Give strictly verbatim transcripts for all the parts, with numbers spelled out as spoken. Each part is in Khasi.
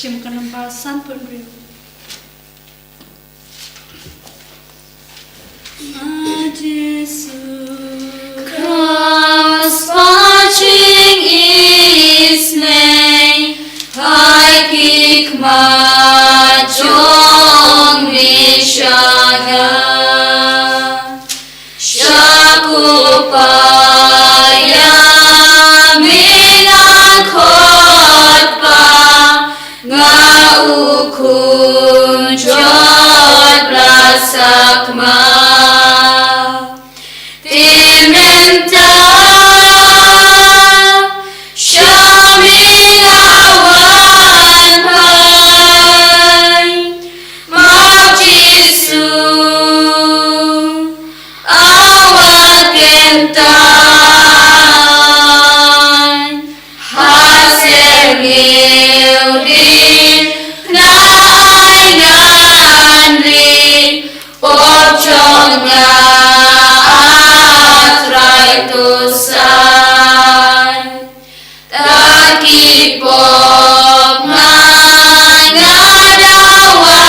Jingkren lyngba san phew hynriew. A Jisu Khrist, ba jingïeit, hai ki khmat jong me sha nga. Sha ko paia me nga khot ba nga u khun jot blasakma. Te mynta sha me nga wan phai, ma Jisu, a wat kyntait, ha syrngiew diengphna ai ngan ri, pop jong nga, a Trai, to sai. Da ki pop nga, nga dawa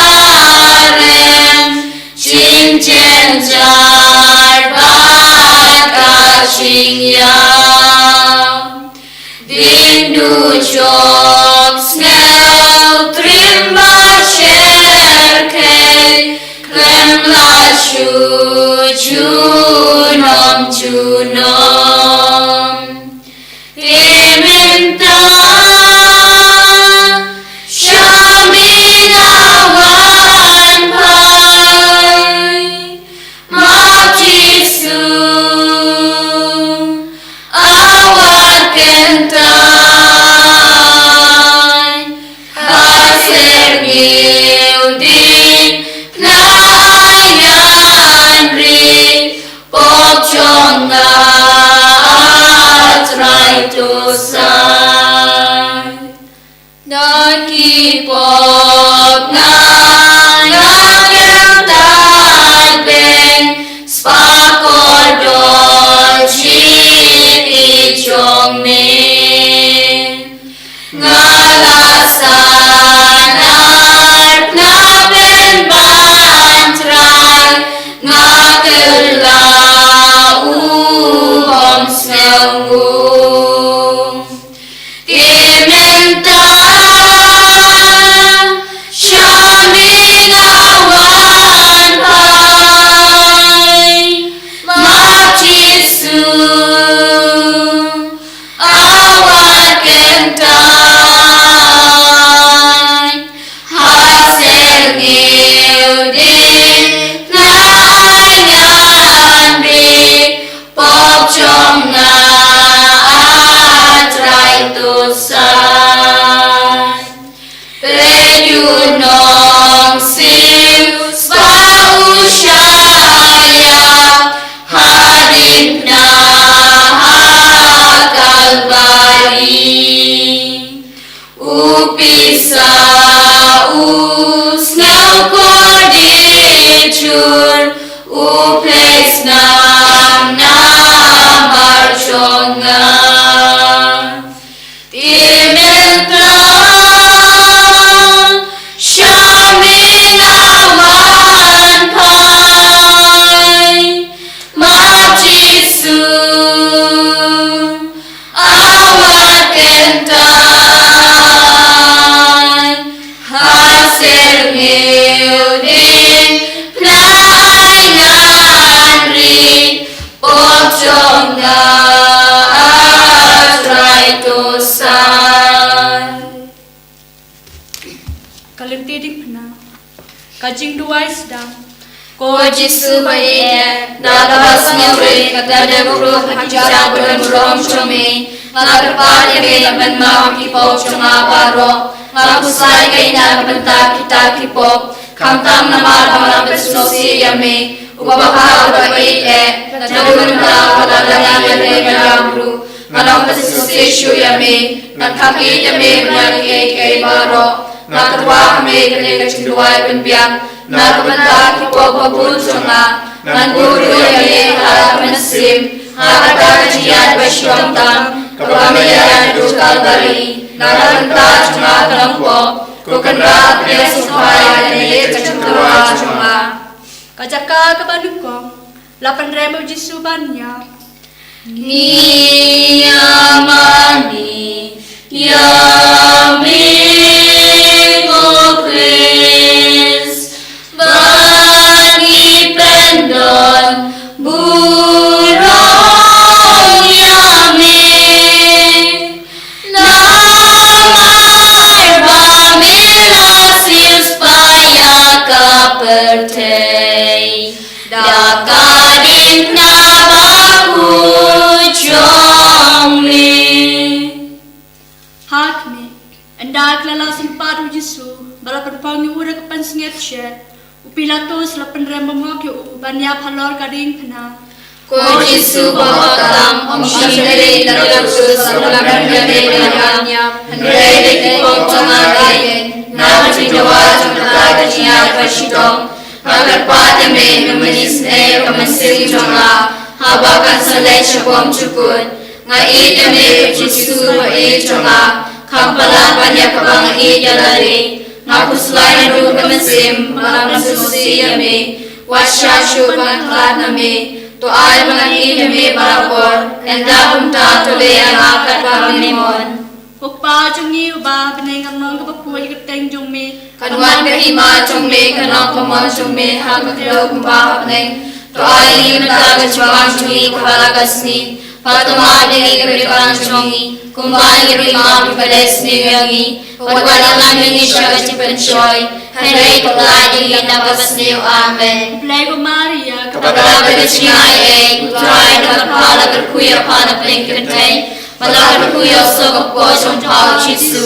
rem, jynjar bad ka jingïap. Ding dujok sngew triem ba sher khei, khlem la shu junom junom. Te mynta sha me nga wan phai, ma Jisu, a wat kyntait, ha syrngiew diengphna ai ngan ri, pop jong nga, a Trai, to sai. Da ki pop nga, nga kyntait beiñ, spah kordor jingïeit jong me. Nga la sahnarphna pynban Trai, nga kylla u bym sngew nguh. Te mynta sha me nga wan phai, ma Jisu, a wat kyntait, ha syrngiew diengphna ai ngan ri, pop jong nga, a Trai, to sai. Peit, u nongsiew spah u shah ïap ha diengphna ha Kalbari. U pisa, u sngewkordit jur, u plie snam namar jong nga. Te mynta sha me nga wan phai, ma Jisu, a wat kyntait, ha syrngiew diengphna ai ngan ri, pop jong nga, a Trai, to sai. Ka lynti diengphna. Ka jingduwai sdang. Ko Jisu ba ïeit, da kaba sngewrit ka dei ruh ka jingburom jong me. Nga kyrpad ïa me ban map ïa ki pop jong nga baroh. Nga khuslai ïa ka bynta kita ki pop, khamtam namar ba nga la pynsngewsih ïa me. Uba bha, uba ïeit, naduh mynta bad ha la ka liang ruh. Nga nang pynsngewsih shuh ïa me, ngan khang ïeit ïa me ban ïa kiei kiei baroh. Nga kyrpad ha me kane ka jingduwai pynbiang na ka bynta ki pop ba bun jong nga. Ngan buh ruh ïa me ha la ka mynsiem, ha kata ka jingïaid ba shitom tam kaba me ïaid naduh Kalbari, na ka bynta jong nga ka nongpop. Ko Kynrad, pdiang sngewbha ïa kane ka jingtyrwa jong nga. Ka jaka kaba nyngkong, la pynrem bad u Jisu ban ïap. Ngi ïa mane ïa me, ko Khrist, ba ngi pyndon burom ïa me. Namar ba me la siewspah ïa ka pyrthei da ka diengphna bakhuid jong me. Ha khmih, ynda ki la sympat u Jisu, ba la pynpaw ïa u da ka pansngiat shet, u Pilatus la pynrem bymngok ïa u ban ïap halor ka diengphna. Ko Jisu ba hok tam, ym shym leit na ka krus, la pynrem ïa me ban ïap, hynrei da ki pop jong nga kein, na ka jingdawa jong kata ka jingïap bashitom, nga kyrpad ïa me, me men isynei ïa ka mynsiem jong nga, haba kan sa leit sha bymjukut. Nga ïeit ïa me, ko Jisu ba ïeit jong nga, kham palat ban ïa kaba nga ïeit ïa lade. Nga khuslai naduh ka mynsiem, ba ngan sngewsih ïa me. Wat shah shuh ban khlad na me. To ai ba ngan ïeit ïa me barabor. Ynda kumta to leh ïa nga katba me mon. Ko Kpa jong ngi uba ha bneng, kan long kaba khuid ïa ka kyrteng jong me. Kan wan ka hima jong me, kan long ka mon jong me, ha ka khyndew kumba ha bneng. To ai ïa ngi mynta ka jingbam jong ngi kaba la ka sngi. Bad to map ïa ngi ki bynta jong ngi, kumba ngi ruh ngi map ïa kiba la isynei ïa ngi. Bad wat ïalam ïa ngi sha ka jingpynshoi, hynrei to pyllait ïa ngi na kaba sniew. Amen. Khublei ko Maria, kaba dap da ka jingaiei, U Trai u don bad pha, la kyrkhu ïa pha na pdeng ki kynthei, bad la kyrkhu ïa u soh ka kpoh jong pha u Jisu.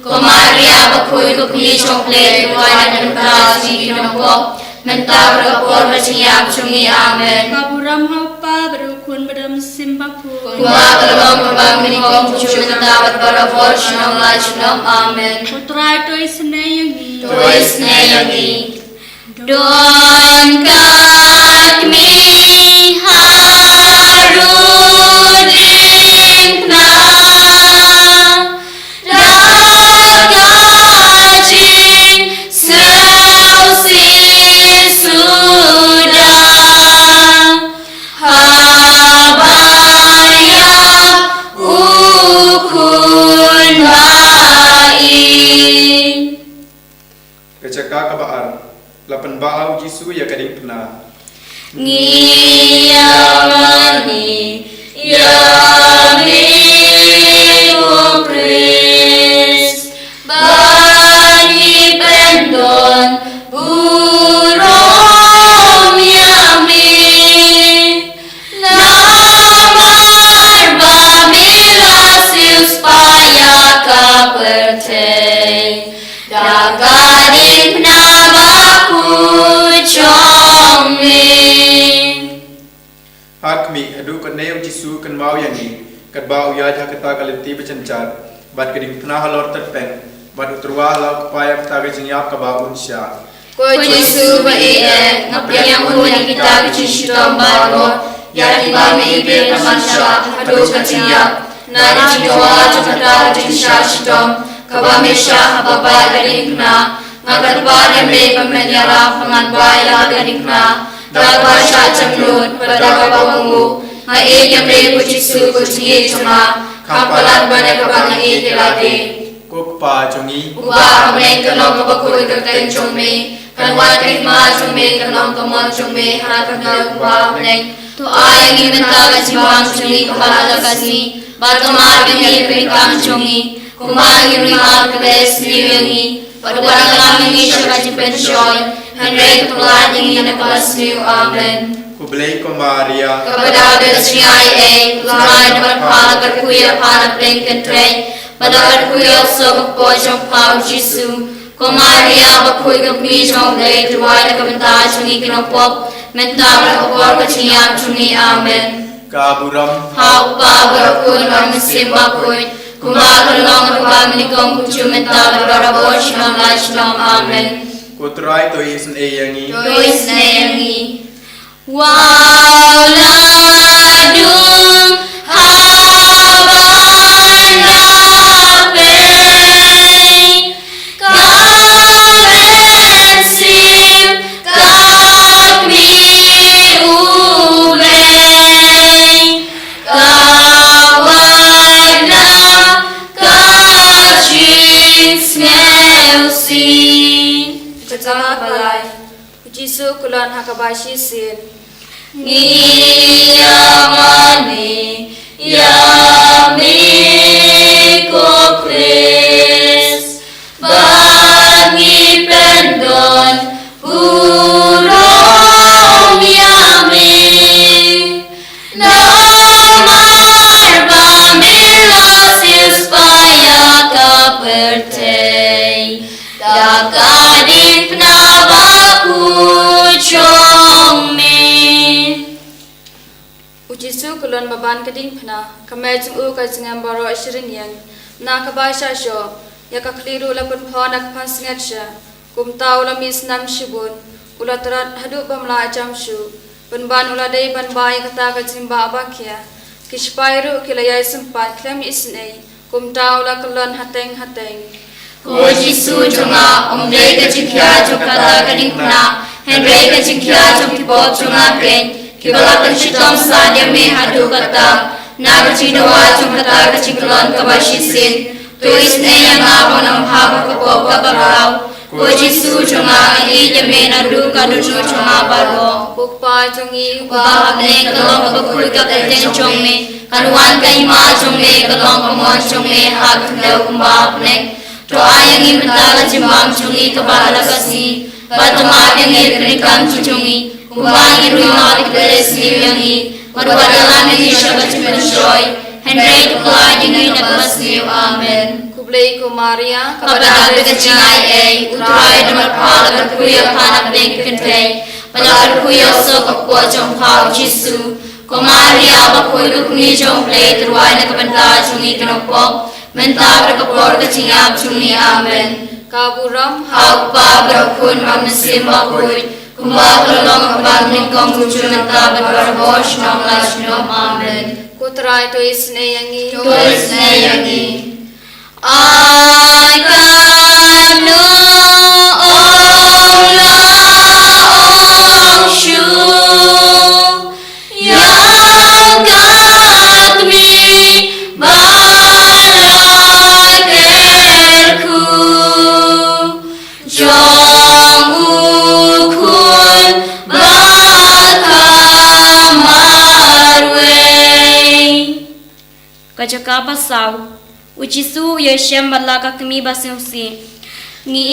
Ko Maria bakhuid, ko Kmie jong U Blei, to duwai na ka bynta jong ngi ki nongpop, mynta bad ha ka por ka jingïap jong ngi. Amen. Ka burom ha U Kpa bad ha U Khun bad ha U Mynsiem Bakhuid. Kumba ka la long, kaba mynnyngkong, kumjuh mynta bad barabor, junom la junom. Amen. Ko Trai to isynei ïa ngi. To isynei ïa ngi. Don ka kmie ha rud diengphna, da ka jingsngewsih suda, haba ïap u Khun ba ïeit. Ka jaka kaba ar, la pynbha u Jisu ïa ka diengphna. Ngi ïa mane ïa me, ko Khrist, ba ngi pyndon burom ïa me. Namar ba me la siewspah ïa ka pyrthei da ka diengphna bakhuid jong me. Ha khmih, haduh katne u Jisu u kynmaw ïa ngi, katba u ïaid ha kata ka lynti bajynjar, bad ka diengphna halor tyrpeng, bad u tyrwa ha la u Kpa ïa kata ka jingïap kaba un shah. Ko Jisu ba ïeit, nga pdiang bun ïa kita ki jingshitom baroh, ïa kiba me ibit ka man shah haduh ka jingïap, na ka jingdawa jong kata ka jingshah shitom kaba me shah haba bad ka diengphna. Nga kyrpad ïa me ba men ïarap ba ngan bad ïa la ka diengphna, da kaba shah jemnud bad da kaba kohnguh. Nga ïeit ïa me, ko Jisu, ko Jingïeit jong nga, kham palat ban ïa kaba nga ïeit ïa lade. Ko Kpa jong ngi uba ha bneng, kan long kaba khuid ka kyrteng jong me, kan wan ka hima jong me, kan long ka mon jong me, ha ka khyndew kumba ha bneng. To ai ïa ngi mynta ka jingbam jong ngi kaba la ka sngi, bad to map ïa ngi ïa ki bynta jong ngi, kumba ngi ruh ngi map ïa kiba la isynei ïa ngi, bad wat ïalam ïa ngi sha ka jingpynshoi, hynrei to pyllait ïa ngi na kaba sniew. Amen. Khublei ko Maria, kaba dap da ka jingaiei, U Trai u don bad pha, la kyrkhu ïa pha na pdeng ki kynthei, bad la kyrkhu ïa u soh ka kpoh jong pha u Jisu. Ko Maria bakhuid, ko Kmie jong U Blei, to duwai na ka bynta jong ngi ki nongpop, mynta bad ha ka por ka jingïap jong ngi. Amen. Ka burom ha U Kpa bad ha U Khun bad ha U Mynsiem Bakhuid, kumba ka la long, kaba mynnyngkong, kumjuh mynta bad barabor, junom la junom. Amen. Ko Trai to isynei ïa ngi. To isynei ïa ngi. Wat la dung ha ban da pei ka Kaba shisien. Ngi ïa mane ïa me ko Khrist, bad ngi pyndon burom ïa me. Namar ba me la siewspah ïa ka pyrthei da ka diengphna bakhuid jong me. U Jisu u kyllon baban ka diengphna, ka met jong u ka jngai baroh shi rynieng. Na kaba shah shoh, ïa ka khlieh ruh la pynpha na ka pansngiat sha. Kumta u la mih snam shibun, u la trat haduh bym lah jam shuh. Pynban u la dei ban bah ïa kata ka jingbah bakhiah. Ki sipai ruh ki la ïai sympat khlem isynei, kumta u la kyllon hateng hateng. Ko Jisu jong nga, ym dei ka jingkhia jong kata ka diengphna, hynrei ka jingkhia jong ki pop jong nga keiñ, kiba la pynshitom sah ïa me haduh katta. Na ka jingdawa jong kata ka jingkyllon kaba shisien, to isynei ïa nga ban ym hap ha ka pop kaba khraw. Ko Jisu jong nga, nga ïeit ïa me naduh ka dohnud jong nga baroh. Ko Kpa jong ngi uba ha bneng, ka long kaba khuid ka kyrteng jong me. Kan wan ka hima jong me, ka long ka mon jong me ha ka khyndew kumba ha bneng. To ai ïa ngi mynta ka jingbam jong ngi kaba ha la ka sngi. Bad to map ïa ngi ki ryngkang jong ngi, kumba ngi ruh ngi map ïa kiba leh sniew ïa ngi. Bad wat ïalam ïa ngi sha ka jingpynshoi, hynrei to pynlait ïa ngi na kaba sniew. Amen. Khublei ko Maria, kaba dap da ka jingaiei, U Trai u don bad pha, la kyrkhu ïa pha na pdeng ki kynthei, bad la kyrkhu ïa u soh ka kpoh jong pha U Jisu. Ko Maria bakhuid, ko Kmie jong U Blei, to duwai na ka bynta jong ngi ki nongpop, mynta bad ha ka por ka jingïap jong ngi. Amen. Ka burom ha U Kpa bad ha U Khun bad ha U Mynsiem Bakhuid, kumba ka la long, kumba mynnyngkong, kumjuh, mynta bad barabor, junom la junom. Amen. Ko Trai to isynei ïa ngi. To isynei ïa ngi. Ai katno ong la ong shuh ïa ka kmie ba la kyrkhu jong U Khun ba ka marwei. Ka jaka ba saw. U Jisu u ïashem bad la ka kmie ba sngewsih. Ngi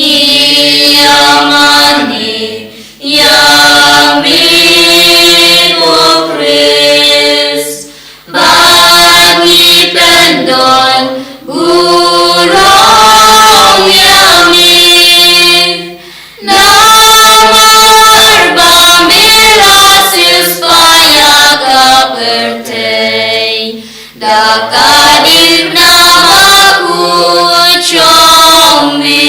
ïa mane ïa me ko Khrist, bad ngi pyndon burom ïa me. Namar ba me la siewspah ïa ka pyrthei da ka diengphna bakhuid jong me.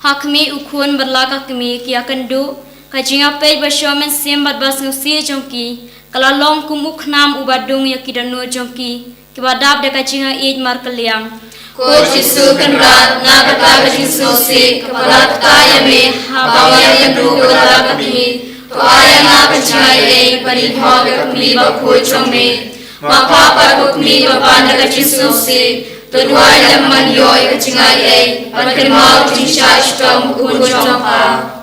Ha khmih, U Khun bad la ka kmie ki ïakynduh, ka jingïapeit ba shoh mynsiem bad ba sngewsih jong ki ka la long kum u khnam uba dung ïa ki dohnud jong ki, kiba dap da ka jingïaieit markylliang. Ko Jisu Kynrad, na kata ka jingsngewsih kaba la ktah ïa me haba me ïakynduh ïa la ka kmie, to ai ïa nga ka jingaiei ban ïehnoh ïa ka kmie bakhuid jong me. Map ha ka kmie ba pan da ka jingsngewsih, to duwai lem ban ïoh ïa ka jingaiei ban kynmaw ka jingshah shitom U Khun jong pha.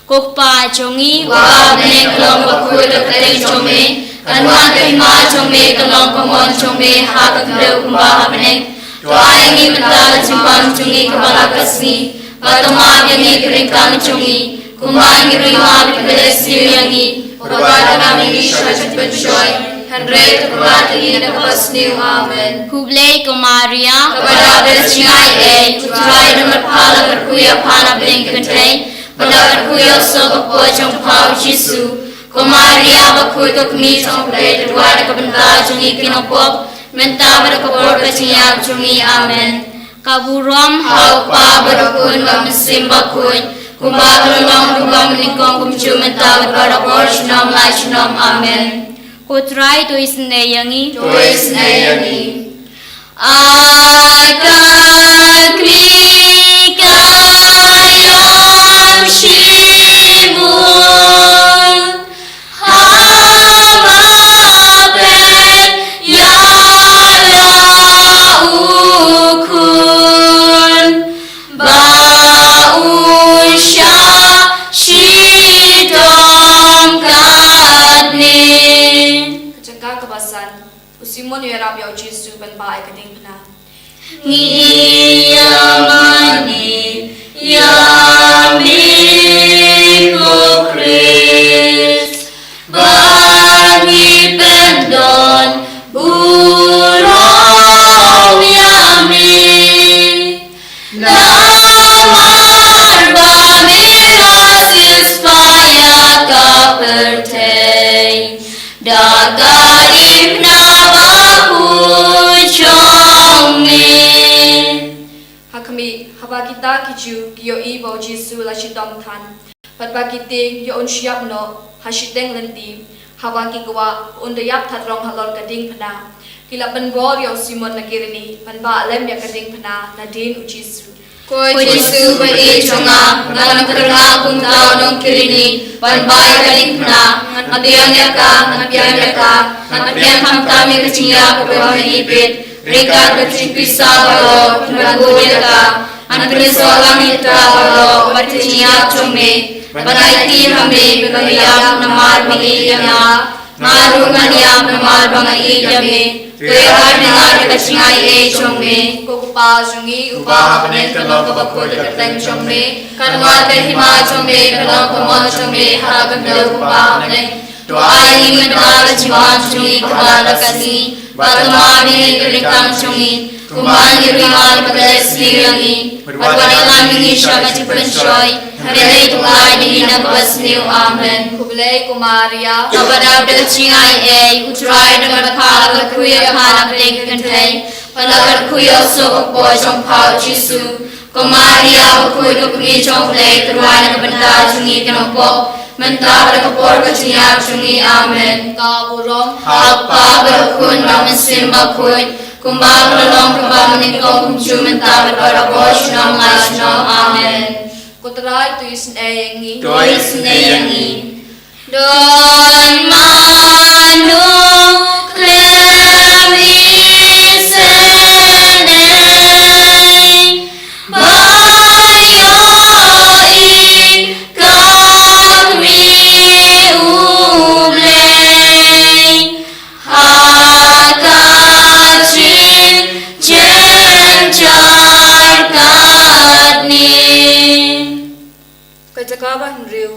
Ko Kpa jong ngi uba ha bneng, ka long bakhuid ka kyrteng jong me, kan wan ka hima jong me, kan long ka mon jong me ha ka khyndew kumba ha bneng. To ai ïa ngi mynta ka jingbam jong ngi kaba la ka sngi, bad to map ïa ngi ki ryngkang jong ngi, kumba ngi ruh ngi map ïa kiba leh sniew ïa ngi. Wat ïalam ïa ngi sha ka jingpynshoi, hynrei to pynlait ïa ngi na kaba sniew. Amen. Khublei ko Maria, kaba dap da ka jingaiei, U Trai u don bad pha, la kyrkhu ïa pha na pdeng ki kynthei, bad la kyrkhu ïa u soh ka kpoh jong pha U Jisu. Ko Maria bakhuid, ko Kmie jong U Blei, to duwai na ka bynta jong ngi ki nongpop, mynta bad ha ka por ka jingïap jong ngi. Amen. Ka burom ha U Kpa bad ha U Khun bad ha U Mynsiem Bakhuid, kumba ka la long, kumba mynnyngkong, kumjuh, mynta bad barabor, junom la junom. Amen. Ko Trai to isynei ïa ngi. To isynei ïa ngi. Ai ka kmie ka ïong shibun haba peit ïa la U Khun ba u shah shi U Simon u ïarap ïa u Jisu ban bah ïa ka diengphna. Ngi ïa mane ïa me ko Khrist, ba ngi pyndon burom ïa me. Namar ba me la siewspah ïa ka pyrthei da ka diengphna bakhuid jong me. Ha khmih, haba kita ki Jiw ki ïohi ba u Jisu u la shitom than, bad ba ki tieng ïoh un shyiap noh ha shiteng lynti, haba ki kwah un da ïap thatrong halor ka diengphna, ki la pynbor ïa u Simon na Kirini ban bah lem ïa ka diengphna nadien u Jisu. Ko Jisu ba ïeit jong nga, ngan ym kyrngah kumta u nong Kirini ban bah ïa ka diengphna. Ngan pdiang ïa ka, ngan pdiang ïa ka, ngan pdiang khamtam ïa ka jingïap kaba mynmiet, ryngkat bad ka jingpisa baroh, ngan bud ïa ka. Ngan pynïasoh lang ïa kata baroh bad ka jingïap jong me, bad ngan aiti ha me ba ngan ïap namar ba me ïeit ïa nga. Nga ruh ngan ïap namar ba nga ïeit ïa me. To ïarap ïa nga da ka jingaiei jong me. Ko Kpa jong ngi uba ha bneng, ka long kaba khuid ka kyrteng jong me. Kan wan ka hima jong me, ka long ka mon jong me ha ka khyndew kumba ha bneng. To ai ïa ngi mynta ka jingbam jong ngi kaba la ka sngi. Bad to map ïa ngi ki ryngkang jong ngi, kumba ngi ruh ngi map ïa kiba la sniew ïa ngi. Bad wat ïalam ïa ngi sha ka jingpynshoi, hynrei to pynlait ïa ngi na kaba sniew. Amen. Khublei ko Maria, kaba dap da ka jingaiei, U Trai u don bad pha, la kyrkhu ïa pha na pdeng ki kynthei, bad la kyrkhu ïa u soh ka kpoh jong pha u Jisu. Ko Maria bakhuid, ko Kmie jong U Blei, to duwai na ka bynta jong ngi ki nongpop, mynta bad ha ka por ka jingïap jong ngi. Amen. Ka burom ha U Kpa bad ha U Khun bad ha U Mynsiem Bakhuid, kumba ka la long, kaba mynnyngkong, kumjuh, mynta bad barabor, junom la junom. Amen. Ko Trai, to isynei ïa ngi. To isynei ïa ngi. Don mano khlem isynei, ba ïohi ka Kmie U Blei ha ka jingjynjar katne. Ka jaka ba hynriew.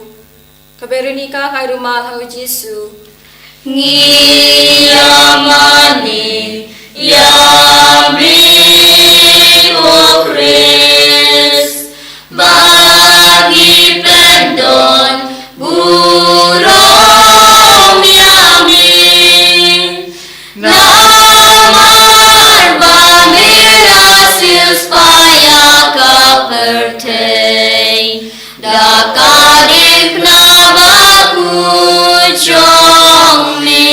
Ka Berenika ka ai rumal ha u Jisu. Ngi ïa mane ïa me ko Khrist, ba ngi pyndon burom ïa me. Namar ba me la siewspah ïa ka pyrthei da ka diengphna bakhuid jong me.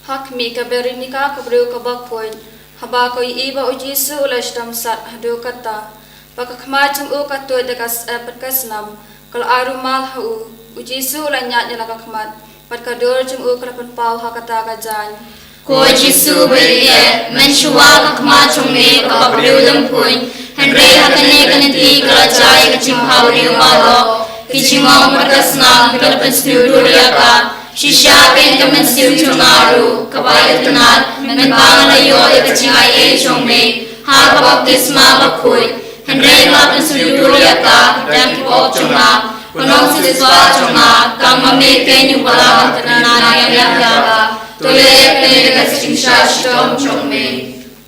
Ha khmih, ka Berenika ka briew kaba khuid, haba ka ïohi ba u Jisu u la shitom sat haduh katta, ba ka khmat jong u ka tuid da ka syep bad ka snam, ka la ai rumal ha u. U Jisu u la ñiad ïa la ka khmat, bad ka dur jong u ka la pynpaw ha kata ka jaiñ. Ko Jisu ba ïeit, mynshuwa ka khmat jong me ka la briew lymphun, hynrei ha kane ka lynti ka la jia ïa ka jingphaw briew baroh. Ki jingong bad ka snam ki la pynsniew dur ïa ka. Shisha kein ka mynsiem jong nga ruh ka la ïatynnad, mynba nga la ïoh ïa ka jingaiei jong me ha ka baptisma bakhuid. Hynrei nga la pynsniew dur ïa ka da ki pop jong nga. Ko Nongsiewspah jong nga, tang ma me kein uba la ïatynnad ïa ka. To leh ïa kane da ka jingshah shitom jong me.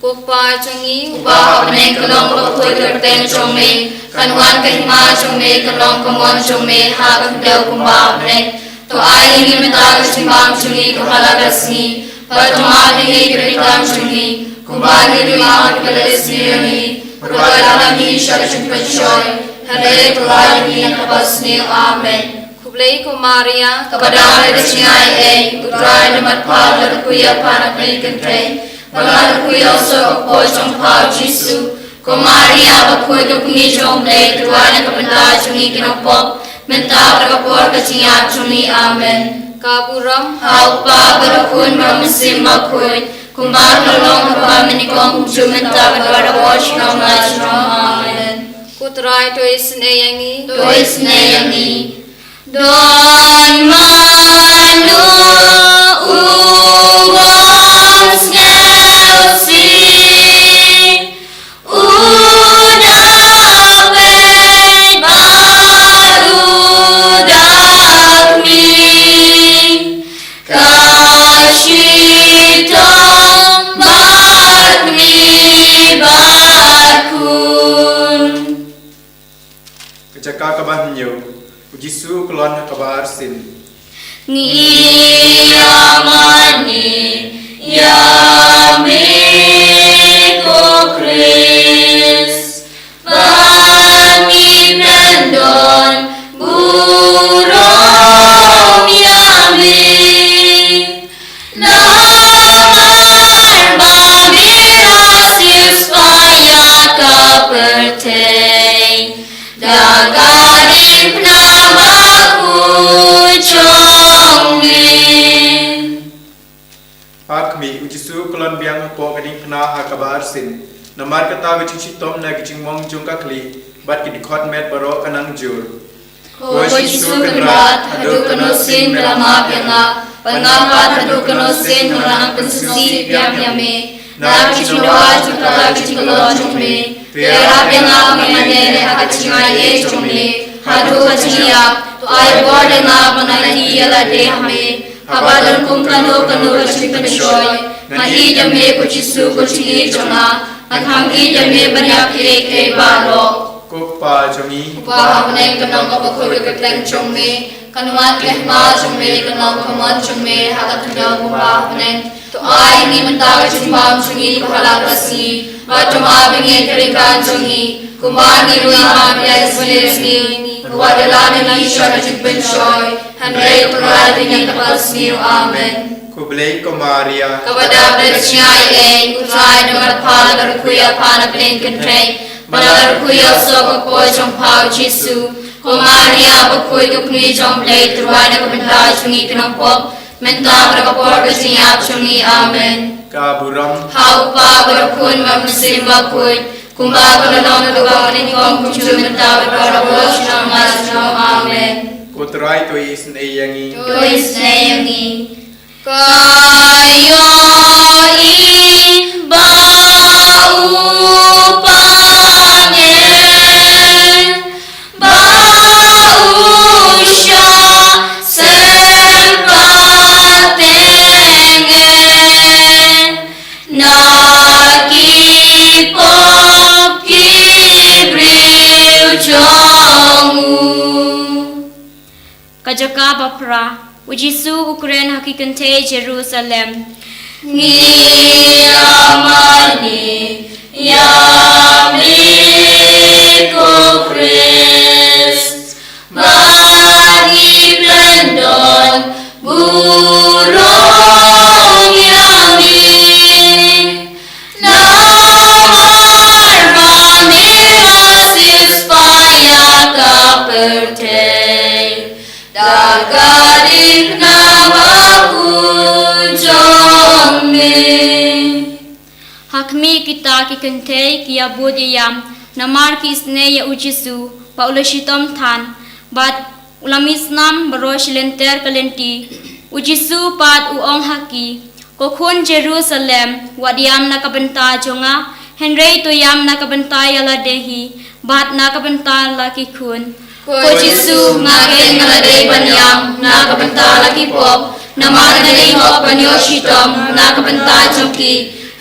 Ko Kpa jong ngi uba ha bneng, ka long kaba khuid ka kyrteng jong me. Kan wan ka hima jong me, kan long ka mon jong me ha ka khyndew kumba ha bneng. To ai ïa ngi mynta ka jingbam jong ngi kaba la ka sngi. Bad to map ïa ngi ki ryngkang jong ngi, kumba ngi ruh ngi map ïa kiba la sniew ïa ngi. Bad wat ïalam ïa ngi sha ka jingpynshoi, hynrei to pynlait ïa ngi na kaba sniew. Amen. Khublei ko Maria, kaba dap da ka jingaiei, U Trai u don bad pha, la kyrkhu ïa pha na pdeng ki kynthei, bad la kyrkhu ïa u soh ka kpoh jong pha u Jisu. Ko Maria bakhuid, ko Kmie jong U Blei, to duwai na ka bynta jong ngi ki nongpop, mynta bad ha ka por ka jingïap jong ngi. Amen. Ka burom ha U Kpa bad ha U Khun bad ha U Mynsiem Bakhuid, kumba ka la long, kaba mynnyngkong, kumjuh, mynta bad barabor, junom la junom. Amen. Ko Trai, to isynei ïa ngi. To isynei ïa ngi. Don mano uba Ngi ïa mane ïa me ko Khrist, ba ngi pyndonkam burom ïa me. Namar ba me la siewspah ïa ka pyrthei da ka diengphna bakhuid jong me. Ap khmih, u Jisu u kyllon biang hapoh ka diengphna ha kaba arsien. Namar kata ka jingshitom na ka jingmong jong ka khlieh bad ki dkhot met baroh ka nang jur. Ko Jisu Kynrad, haduh katno sien me la map ïa nga, bad nga pat haduh katno sien nga la nang pynsngewsih biang ïa me. Na ka jingduwai jong ka jingkyllon jong me, to ïarap ïa nga ba ngan ïaineh ha ka jingaiei jong me haduh ka jingïap. To ai bor ïa nga ba ngan ïohi ïa lade ha me. Haba don kum kano kano ka jingpynshoi, ngan ïeit ïa me ko Jisu ko jingïeit jong nga. Ngan kham ïeit ïa me ban ïa kiei kiei baroh. Ko Kpa jong ngi, Kpa ha bneng, kan long kaba khuid ka kyrteng jong me. Kan wan ka hima jong me, kan long ka mon jong me ha ka khyndew kumba ha bneng. To ai ïa ngi mynta ka jingbam jong ngi kaba ha la ka sngi. Bad to map ïa ngi ki ryngkat jong ngi, kumba ngi ruh ngi map ïa ki sniew jong ngi. Wat ïalam ïa ngi sha ka jingpynshoi, hynrei to pynlait ïa ngi na ka bad sniew. Amen. Khublei ko Maria, kaba dap da ka jingaiei, U Trai u don bad pha, la kyrkhu ïa pha na pdeng ki kynthei, bad la kyrkhu ïa u soh ka kpoh jong pha u Jisu. Ko Maria bakhuid, ko Kmie jong U Blei, to duwai na ka bynta jong ngi ki nongpop, mynta bad ha ka por ka jingïap jong ngi. Amen. Ka burom ha U Kpa bad ha U Khun bad ha U Mynsiem Bakhuid, kumba ka la long ha kaba nyngkong, kumjuh mynta bad barabor, junom la junom. Amen. Ko Trai to isynei ïa ngi. To isynei ïa ngi. Ka ïohi ba u pangeh ba u shah syrpateng eh na ki pop ki briew jong u. Ka jaka ba phra, u Jisu u kren ha ki kynthei Jerusalem. Ngi ïa mane ïa me ko Khrist, ba ngi pyndonkam burom ïa me. Namar ba me la siewspah ïa ka pyrthei da ka diengphna bakhuid jong me. Ha khmih, kita ki kynthei ki ïa bud ïa ïam namar ki isynei ïa u Jisu ba u la shitom than bad u la mih snam baroh shi lynter ka lynti. U Jisu pat u ong ha ki, Ko khun Jerusalem, wat ïam na ka bynta jong nga, hynrei to ïam na ka bynta ïa lade hi bad na ka bynta la ki khun. Ko Jisu, nga keiñ nga la dei ban ïam na ka bynta la ki pop, namar nga dei hok ban ïoh shitom na ka bynta jong ki.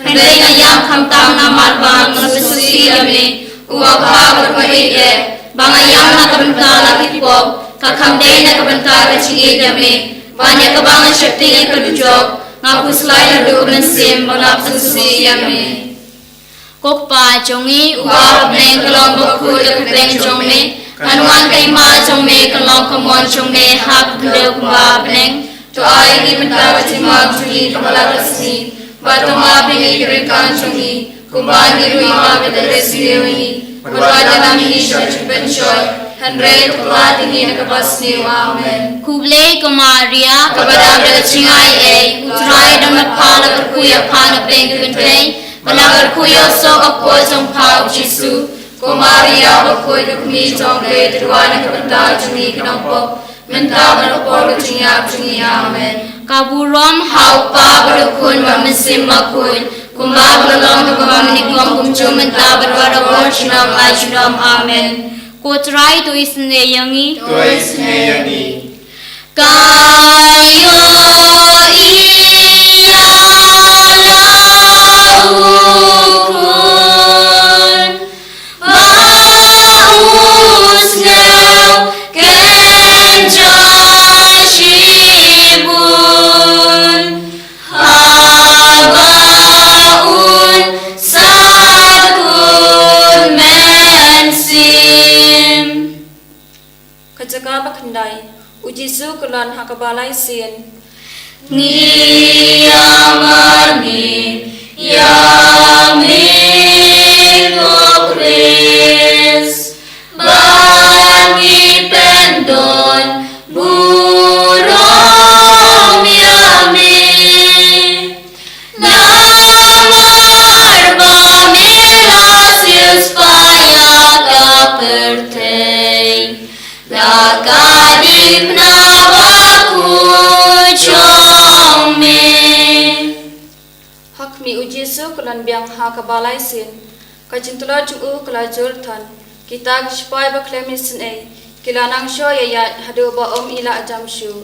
Hynrei nga ïam khamtam namar ba nga sngewsih ïa me, uba bha bad uba ïeit, ba nga ïam na ka bynta la ki pop, ka kham dei na ka bynta ka jingïeit ïa me. Ban ïa kaba nga sheptieng ïa ka dujok, nga khuslai haduh ka mynsiem ba nga pynsngewsih ïa me. Ko Kpa jong ngi uba ha bneng, ka long ba khuid ka kyrteng jong me. Kan wan ka hima jong me, kan long ka mon jong me ha ka khyndew kumba ha bneng. To ai ïa ngi mynta ka jingbam jong ngi kaba la ka sngi. Bad to map ïa ngi ki ryngkat jong ngi, kumba ngi ruh ngi map ïa ki sniew jong ngi. Bad wat ïalam ïa ngi sha ka jingpynshoi, hynrei to pynlait ïa ngi na ka bad sniew. Amen. Khublei ko Maria, kaba dap da ka jingaiei, U Trai u don bad pha, la kyrkhu ïa pha na pdeng ki kynthei, bad la kyrkhu ïa u soh ka kpoh jong pha u Jisu. Ko Maria bakhuid, ko Kmie jong U Blei, to duwai na ka bynta jong ngi ki nongpop, mynta bad ha ka por ka jingïap jong ngi. Amen. Ka burom ha U Kpa bad ha U Khun bad ha U Mynsiem Bakhuid, kumba ka la long ha kaba nyngkong, kumjuh mynta bad barabor, junom la junom. Amen. Ko Trai to isynei ïa ngi. To isynei ïa ngi. Ka ïohi ïa la u khun ba u sngew kynjah shi kaba lai sien. Ngi ïa mane ïa me ko Khrist, ba ngi pyndon burom ïa me. Namar ba me la siewspah ïa ka pyrthei da ka diengphna bakhuid jong me. Ha khmih, u Jisu u la wan biang ha kaba lai sien. Ka jingtlot jong u ka la jur than. Kita ki shipai bakhlem isynei ki la nang shoi ïaid haduh ba ym i lah jam shuh.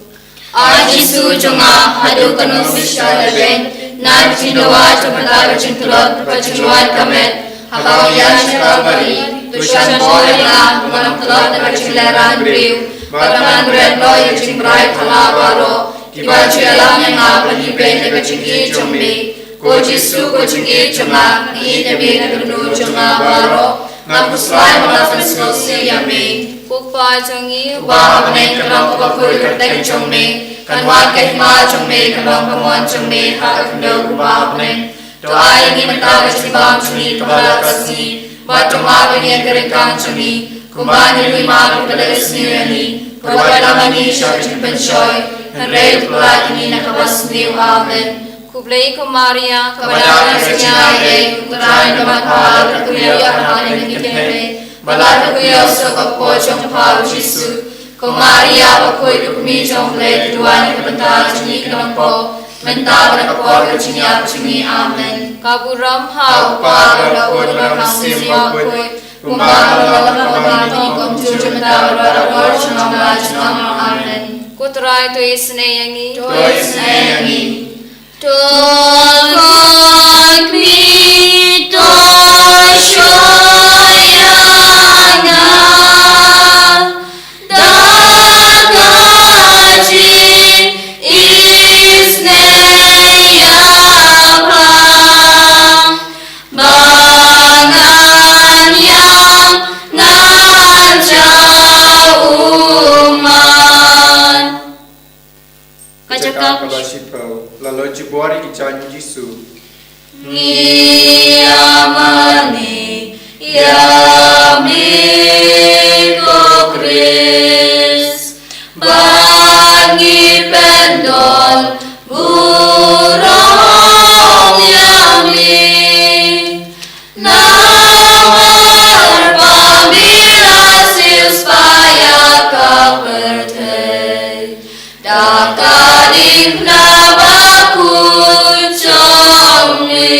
Ai Jisu jong nga, haduh katno ngin shah lehbeiñ na ka jingdawa jong kata ka jingtlot, ka jingluid ka met, ha kaba ïaid sha Kalbari. To shah bor ïa nga ba ngan tlot na ka jinglehrain briew, bad ngan bret noh ïa ka jingbrai thala baroh kiba ju ïalam ïa nga ban ibeiñ da ka jingïeit jong me. Ko Jisu, ko jingïeit jong nga, nga ïeit ïa me na ka dohnud jong nga baroh. Nga khuslai ba nga pynsngewsih ïa me. Ko Kpa jong ngi uba ha bneng, kan long kaba khuid ka kyrteng jong me. Kan wan ka hima jong me, kan long ka mon jong me ha ka khyndew kumba ha bneng. To ai ïa ngi mynta ka jingbam jong ngi kaba la ka sngi. Bad to map ïa ngi ka ryngkang jong ngi, kumba ngi ruh ngi map ïa kiba la isynei ïa ngi. Wat ïalam ïa ngi sha ka jingpynshoi, hynrei to pynlait ïa ngi na kaba sniew. Amen. Khublei ko Maria, kaba dap da ka jingaiei, U Trai u don bad pha, la kyrkhu ïa pha ha baroh ki kynthei, bad la kyrkhu ïa u soh ka kpoh jong pha u Jisu. Ko Maria bakhuid, u kmie jong U Blei, to duwai na ka bynta jong ngi ki nongpop, mynta bad ha ka por ka jingïap jong ngi. Amen. Ka burom ha U Kpa, bad ha U Khun, bad ha U Mynsiem Bakhuid, kumba ha la ka por, ha la ka por, mynta bad barabor, junom la junom. Amen. Ko Trai to isynei ïa ngi. To isynei ïa ngi. To khot kmie, to shoi ïa nga da ka jingisynei ïa pha, ba ngan ïam, ngan jaw ummat. Ka jaka kaba shiphew. La leit jubor ïa ki jaiñ u Jisu. Ngi ïa mane ïa me ko Khrist, ba ngi pyndon burom ïa me. Namar ba me la siewspah ïa ka pyrthei da ka diengphna bakhuid jong me.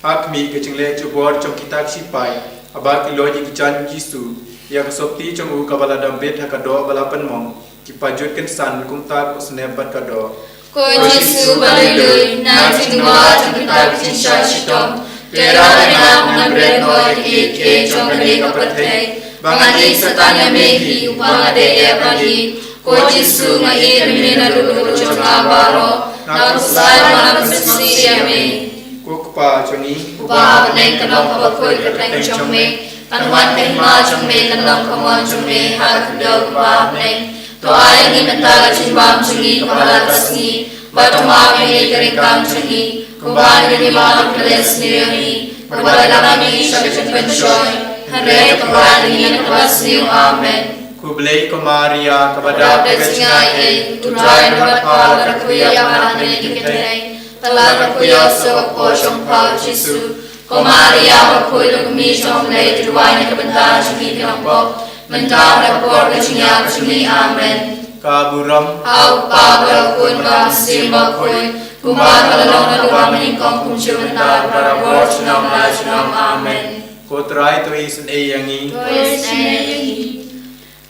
Ha khmih, ka jingleh jubor jong kita ki shipai haba ki leit ïa ki jaiñ u Jisu, ïa ka sotti jong u kaba la dam bit ha ka doh ba la pynmong, ki pajut kynsan kumta ka snem bad ka doh. Ko Jisu ba lui lui, na ka jingdawa jong kita ki jingshah shitom, to ïarap ïa nga ba ngan bret noh ïa kiei kiei jong kane ka pyrthei, ba ngan ïeit sah tang ïa me hi, uba nga dei ïa ka hi. Ko Jisu, nga ïeit ïa me na ka dohnud jong nga baroh, nga khuslai ba nga pynsngewsih ïa me. Ko Kpa jong ngi uba ha bneng, kan long kaba khuid ka kyrteng jong me, kan wan ka hima jong me, kan long ka mon jong me ha ka khyndew kumba ha bneng. To ai ïa ngi mynta ka jingbam jong ngi kaba la ka sngi, bad to map ïa ngi ka ryngkang jong ngi, kumba ngi ruh ngi map ïa kiba la isynei ïa ngi. Wat ïalam ïa ngi sha ka jingpynshoi, hynrei to pynlait ïa ngi na kaba sniew. Amen. Khublei ko Maria, kaba dap da ka jingaiei, U Trai u don bad pha, la kyrkhu ïa pha ha baroh ki kynthei, bad la kyrkhu ïa u soh ka kpoh jong pha u Jisu. Ko Maria bakhuid, u kmie jong U Blei, to duwai na ka bynta jong ngi ki nongpop, mynta bad ha ka por ka jingïap jong ngi. Amen. Ka burom ha U Kpa, bad ha U Khun, bad ha U Mynsiem Bakhuid, kumba ka la long naduh mynnyngkong, kumjuh mynta, bad barabor, junom la junom. Amen. Ko Trai to isynei ïa ngi. To isynei ïa ngi.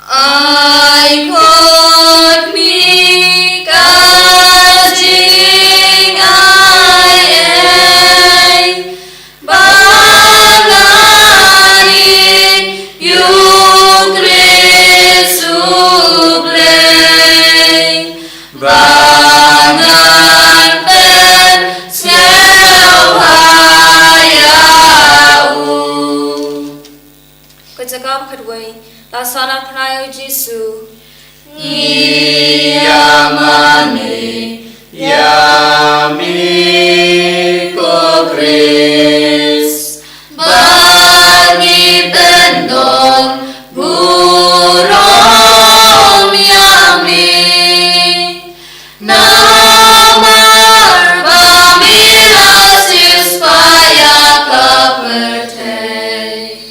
Ai khot me ka jingaiei, ba ngan ïeit ïa u Khrist U Blei, ba ngan pynsngewbha ïa u. Ka jaka ba khatwei. La sah na pnai ïa u Jisu. Ngi Mane ïa me ko Khrist, ba ngi pyndon burom ïa me. Namar ba me la siewspah ïa ka pyrthei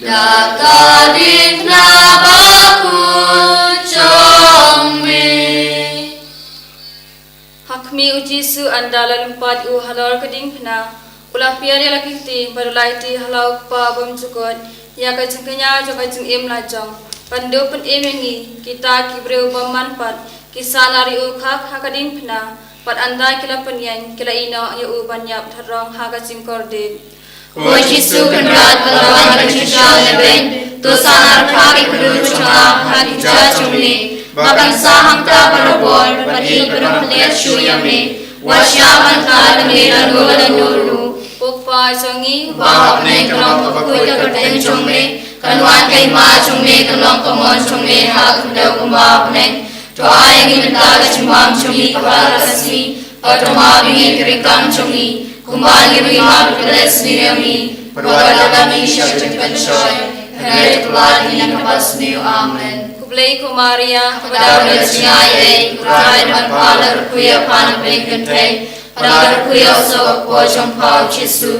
da ka diengphna bakhuid jong me. Ha khmih, u Jisu ynda la lympat u halor ka diengphna, u la pynïar ïa la ki kti bad u la aiti ha la u Kpa bymjukut ïa ka jingkñia jong ka jingim la jong, ban duh pynim ïa ngi kita ki briew bymman pat, ki sahnarphna ïa u khak ha ka diengphna, bad ynda ki la pynïeng ki la ïehnoh ïa u ban ïap throng ha ka jingkordit. Ko Jisu Kynrad, ba la wan ka jingshisha lehbeiñ, to sahnarphna ïa ka kyrduh jong nga ha ki kjat jong me, ba kan sah hangta barabor, bad ïeit bad ban pynleit shuh ïa me. Wat shah ban khlad ïa me lano lano ruh. Ko Kpa jong ngi, uba ha bneng, ka long kaba khuid ka kyrteng jong me, kan wan ka hima jong me, kan long ka mon jong me ha ka khyndew kumba ha bneng. To ai ïa ngi mynta ka jingbam jong ngi kaba la ka sngi, bad to map ïa ngi ki ryngkang jong ngi, kumba ngi ruh ngi map ïa ki ba la sniew ïa ngi, bad wat ïalam ïa ngi sha ka jingpynshoi, hynrei to pynlait ïa ngi na kaba sniew. Amen. Khublei ko Maria, kaba dap da ka jingaiei, U Trai u don bad pha, la kyrkhu ïa pha na pdeng kynthei, bad la kyrkhu ïa u soh ka kpoh jong pha u Jisu.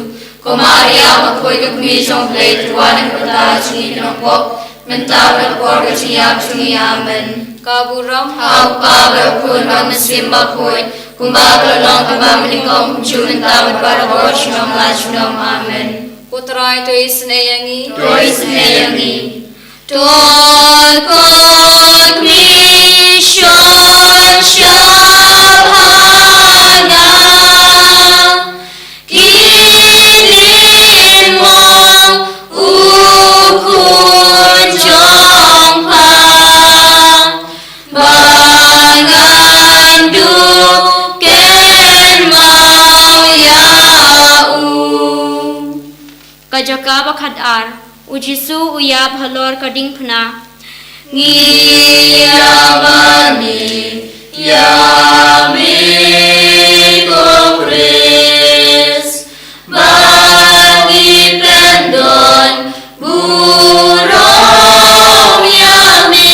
Ko Maria bakhuid, ka kmie jong U Blei, to duwai ïa ngi ki nongpop, ha ka bynta jong ngi ki nongpop, mynta bad ha ka por ka jingïap jong ngi. Amen. Ka burom ha U Kpa bad ha U Khun bad ha U Mynsiem Bakhuid, kumba ka la long, kaba mynnyngkong, kumjuh, mynta bad barabor, junom la junom. Amen. Ko Trai to isynei ïa ngi. To isynei ïa ngi. To khot mission sha ba nga, kine mo u khun jong pha, ba ngan duh kynmaw ïa u. Ka jaka ba khatar, u Jisu u ïap halor ka diengphna. Ngi ïa mane ïa me ko Khrist, ba ngi pyndon burom ïa me.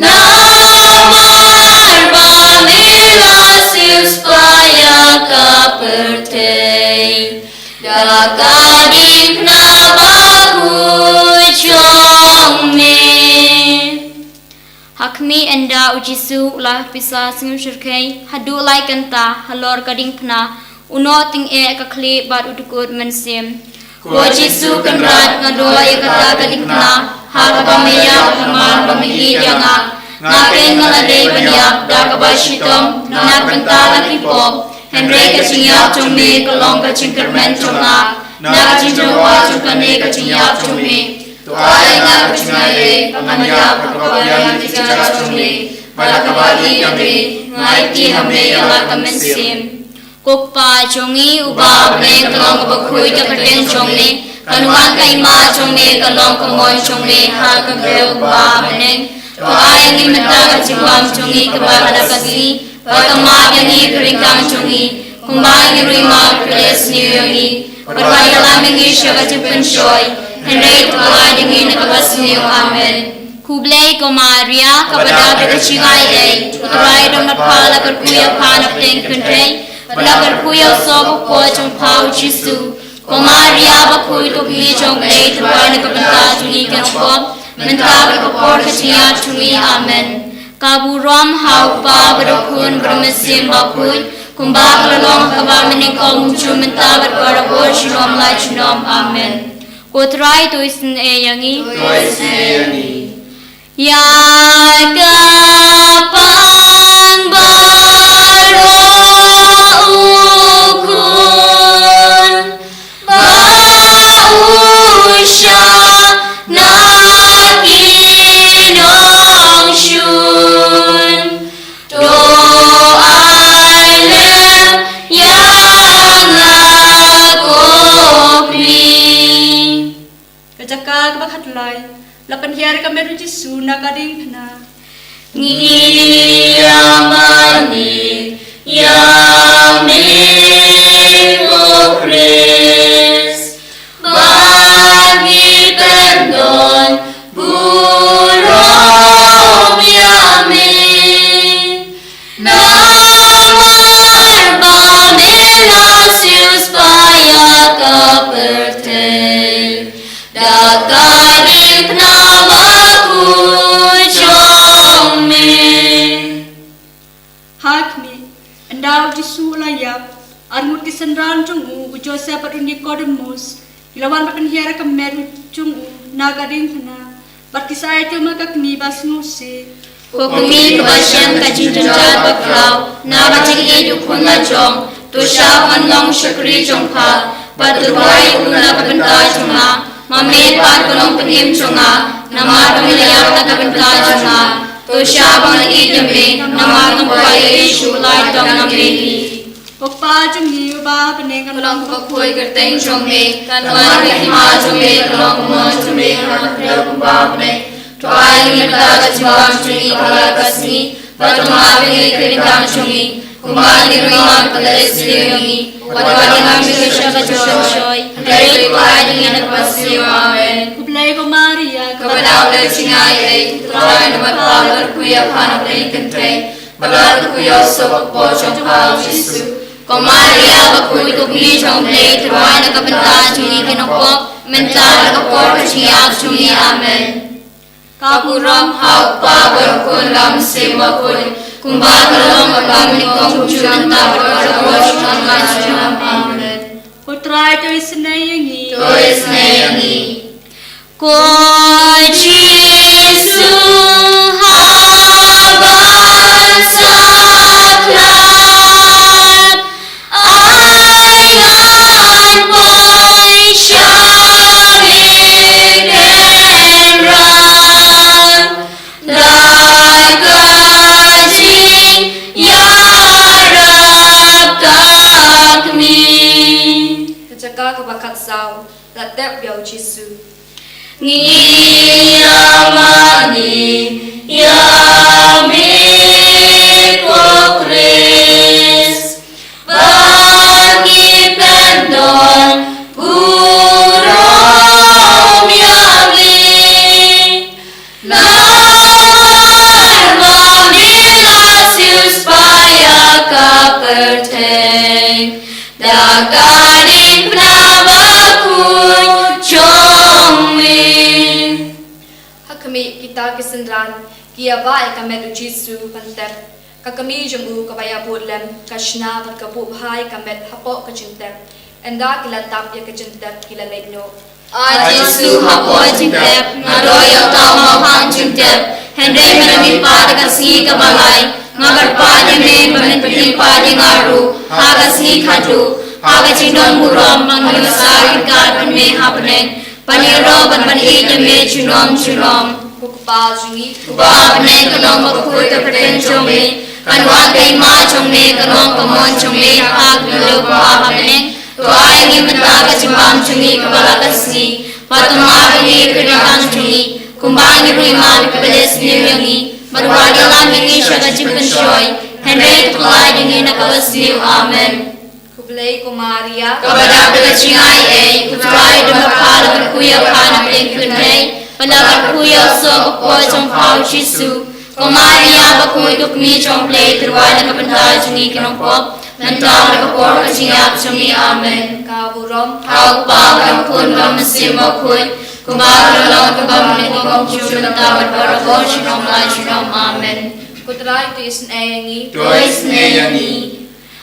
Namar ba me la siewspah ïa ka pyrthei da ka diengphna bakhuid jong me. Ha khmih, ynda u Jisu u la pisa sngewsyrkhei haduh lai kynta halor ka diengphna, u noh tyngeh ka khlieh bad u dkut mynsiem. Ko Jisu Kynrad, nga doh ïa kata ka diengphna ha kaba me ïap, namar ba me ïeit ïa nga. Nga keiñ nga la dei ban ïap da kaba shitom na ka bynta la ki pop, hynrei ka jingïap jong me ka long ka jingkyrmen jong nga na ka jingdawa jong kane ka jingïap jong me. To ai ïa nga ka jingaiei ba ngan ïap ha kaba biang ïa ki kjat jong me, bad ha kaba ïeit ïa me, nga aiti ha me ïa la ka mynsiem. Ko Kpa jong ngi uba ha bneng, ka long kaba khuid ka kyrteng jong me, kan wan ka hima jong me, kan long ka mon jong me ha ka khyndew kumba ha bneng. To ai ïa ngi mynta ka jingbam jong ngi kaba ha ka sngi, bad to map ïa ngi ki ryngkang jong ngi, kumba ngi ruh ngi map ïa ki ba la sniew ïa ngi, bad wat ïalam ïa ngi sha ka jingpynshoi, hynrei to pynlait ïa ngi na kaba sniew. Amen. Khublei ko Maria, kaba dap da ka jingaiei, U Trai u don bad pha, la kyrkhu ïa pha na pdeng kynthei, bad la kyrkhu ïa u soh ka kpoh jong pha u Jisu. Ko Maria bakhuid, ko kmie jong U Blei, to duwai na ka bynta jong ngi ki nongpop, mynta bad ha ka por ka jingïap jong ngi. Amen. Ka burom ha U Kpa bad ha U Khun bad ha U Mynsiem Bakhuid, kumba ka la long ha kaba mynnyngkong, kumjuh, mynta bad barabor, junom la junom. Amen. Ko Trai to isynei ïa ngi. To isynei ïa ngi. Ïa ka pang baroh u khun ba u shah na ki nongshun, to ai lem ïa nga ko kmie. Ka jaka kaba khatlai, la pynhiar ka met u Jisu na ka diengphna. Ngi Ak ni, ynda u Jisu u la ïap, arngut ki synran jong u, u Joseph bad u Nikodemus, ki la wan bad pynhiar ïa ka met jong u na ka diengphna, bad ki sa ai ïa u ma ka kmie ba sngewsih. Ko kmie kaba shem ka jingjynjar bakhraw na ka jingïeit u khun la jong, to shah ban long shakri jong pha, bad to duwai ïa u na ka bynta jong nga. Ma me pat ka nongpynim jong nga, namar ba me la ïap na ka bynta jong nga. To shah ban ïeit ïa me, namar ngan kwah ïa u Jisu lai tang na me hi. Ko Kpa jong ngi uba ha bneng, ka long ka bakhuid kyrteng jong me, kan wan ka hima jong me, ka long ka mon jong me ha ka khyndew kumba ha bneng. To ai ïa ngi mynta ka jingbam jong ngi kaba la ka sngi, bad to map ïa ngi ki ryngkang jong ngi, kumba ngi ruh ngi map ïa kiba la sniew ïa ngi. Wat wad ïa ngi sha ka jingshoi, hynrei to pynïaid ïa ngi na kaba sniew. Amen. Khublei ko Maria, kaba dap da ka jingai ei, U Trai u don bad pha, la kyrkhu ïa pha na bneng ki kynthei, bad la kyrkhu ïa u soh ka kpoh jong pha u Jisu. Ko Maria bakhuid, ko kmie jong U Blei, to duwai na ka bynta jong ngi ki nongpop, mynta bad ha ka por ka jingïap jong ngi. Amen. Ka burom ha U Kpa bad U Khun bad U Mynsiem Bakhuid, kumba ka la long ha kaba nyngkong, kumjuh, mynta bad barabor, junom la junom. Amen. Ko Trai to isynei ïa ngi. To isynei ïa ngi. Ko Jisu, haba sa khlad, ai ngan poi sha ka kynrad da ka jingïarap ka kmie. Ka jaka kaba khatsaw. La tep ïa u Jisu. Ngi ïa mane ïa me ko Khrist, ba ngi pyndonkam burom ïa me. Namar ba me la siewspah ïa ka pyrthei da ka diengphna bakhuid jong me. Ha khmih, kita ki synran ki ïa bah ïa ka met u Jisu ban tep. Ka kmie jong u kaba ïa bud lem, ka shna bad ka buh bha ïa ka met hapoh ka jingtep. Ynda ki la tap ïa ka jingtep, ki la leit noh. A Jisu, hapoh jingtep nga don ïa uta u mawhap jingtep, hynrei mynta mynmiet pat ha ka sngi kaba lai, nga kyrpad ïa me ba men pynim pat ïa nga ruh ha ka sngi khatduh, ha ka jingdon burom ba ngan ïohsngew ryngkat bad me ha bneng, ban ïaroh bad ban ïeit ïa me junom junom. Ko Kpa jong ngi, uba ha bneng, ka nong bakhuid ka kyrteng jong me, kan wan ka hima jong me, kan long ka mon jong me ha ka khyndew kumba ha bneng. To ai ïa ngi mynta ka jingbam jong ngi kaba la ka sngi, bad to map ïa ngi ki ryngkang jong ngi, kumba ngi ruh ngi map ïa kiba la sniew ïa ngi, bad wat ïalam ïa ngi sha ka jingpynshoi, hynrei to pynlait ïa ngi na kaba sniew. Amen. Khublei ko Maria, kaba dap da ka jingai ei, U Trai u don bad pha, la kyrkhu ïa pha na bneng ki kynthei, bad la kyrkhu ïa u soh ka kpoh jong pha u Jisu. Ko Maria bakhuid, ko kmie jong U Blei, to duwai na ka bynta jong ngi ki nongpop, mynta bad ha ka por ka jingïap jong ngi. Amen. Ka burom ha U Kpa bad ha U Khun bad ha U Mynsiem Bakhuid, kumba ka la long, kumba ka la long, kumjuh, mynta bad barabor, junom la junom. Amen. Ko Trai to isynei ïa ngi. To isynei ïa ngi.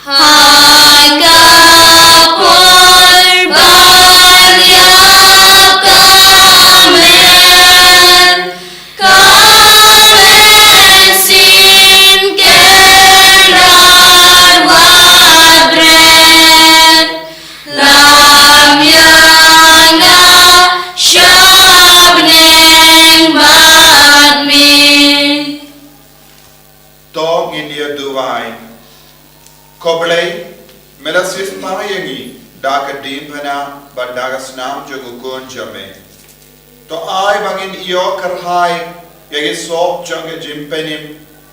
Ha ka por ba ïa ka met ka mynsiem kynrad bad bret, lam ïa nga sha bneng bad me. To ngin ïa duwai. Ko Blei, me la siewspah ïa ngi da ka diengphna bad da ka snam jong u Khun jong me. To ai ba ngin ïoh kyrhai ïa ki sop jong ka jingpynim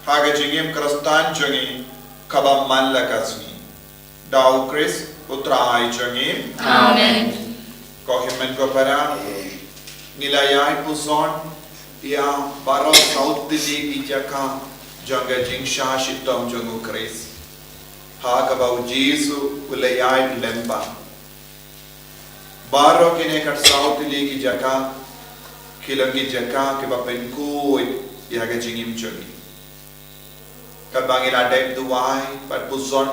ha ka jingim Khristan jong ngi kaba man la ka sngi. Da u Khrist u Trai jong ngi. Amen. Ko hynmen ko para, ngi la ïai pyrshang ïa baroh saw tylli ki jaka jong ka jingshah shitom jong u Khrist, ha kaba u Jisu u la ïaid lyngba. Baroh kine ki saw tylli ki jaka ki long ki jaka kiba pynkhuid ïa ka jingim jong ngi. Katba ngi la dep duwai bad puson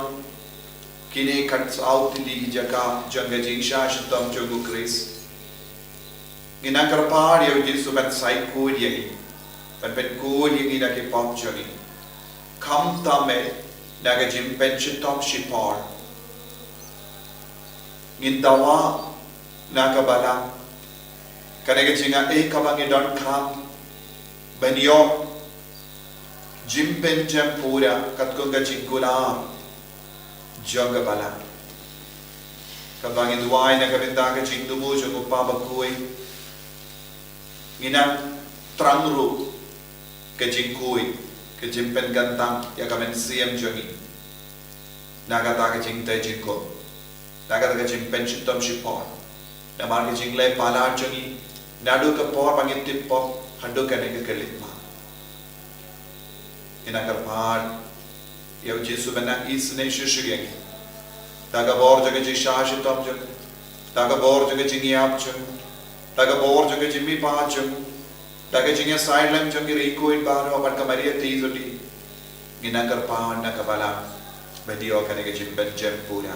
kine kat saw tylli ki jaka jong ka jingshah shitom jong u Khrist, ngi nang kyrpad ïa u Jisu ban sa khuid ïa ngi, ban pynkhuid ïa ngi na ki pop jong ngi. Khamtam eh na ka jingpynshitom shipor. Ngin dawa na ka balang, kane ka jingaiei kaba ngi donkam ban ïoh jingpynjem pura katkum ka jingkular jong ka balang. Katba ngi duwai na ka bynta ka jingthmu jong u Kpa Bakhuid, ngi nang thrang ruh ka jingkhuid, ka jingpynkyntang ïa ka mynsiem jong ngi na kata ka jingtei jingkhum, na kata ka jingpynshitom shipor. Namar ka jingleh palat jong ngi naduh ka por ba ngi tip pop haduh kane ka khyllipmat. Ngi nang kyrpad ïa u Jisu ban nang isynei shuh shuh ïa ngi da ka bor jong ka jingshah shitom jong u, da ka bor jong ka jingïap jong u, da ka bor jong ka jingmihpat jong u, da ka jingïasaid lang jong ki riewkhuid baroh bad ka Maria Theisotti. Ngi nang kyrpad na ka balang ban ïoh kane ka jingpynjem pura.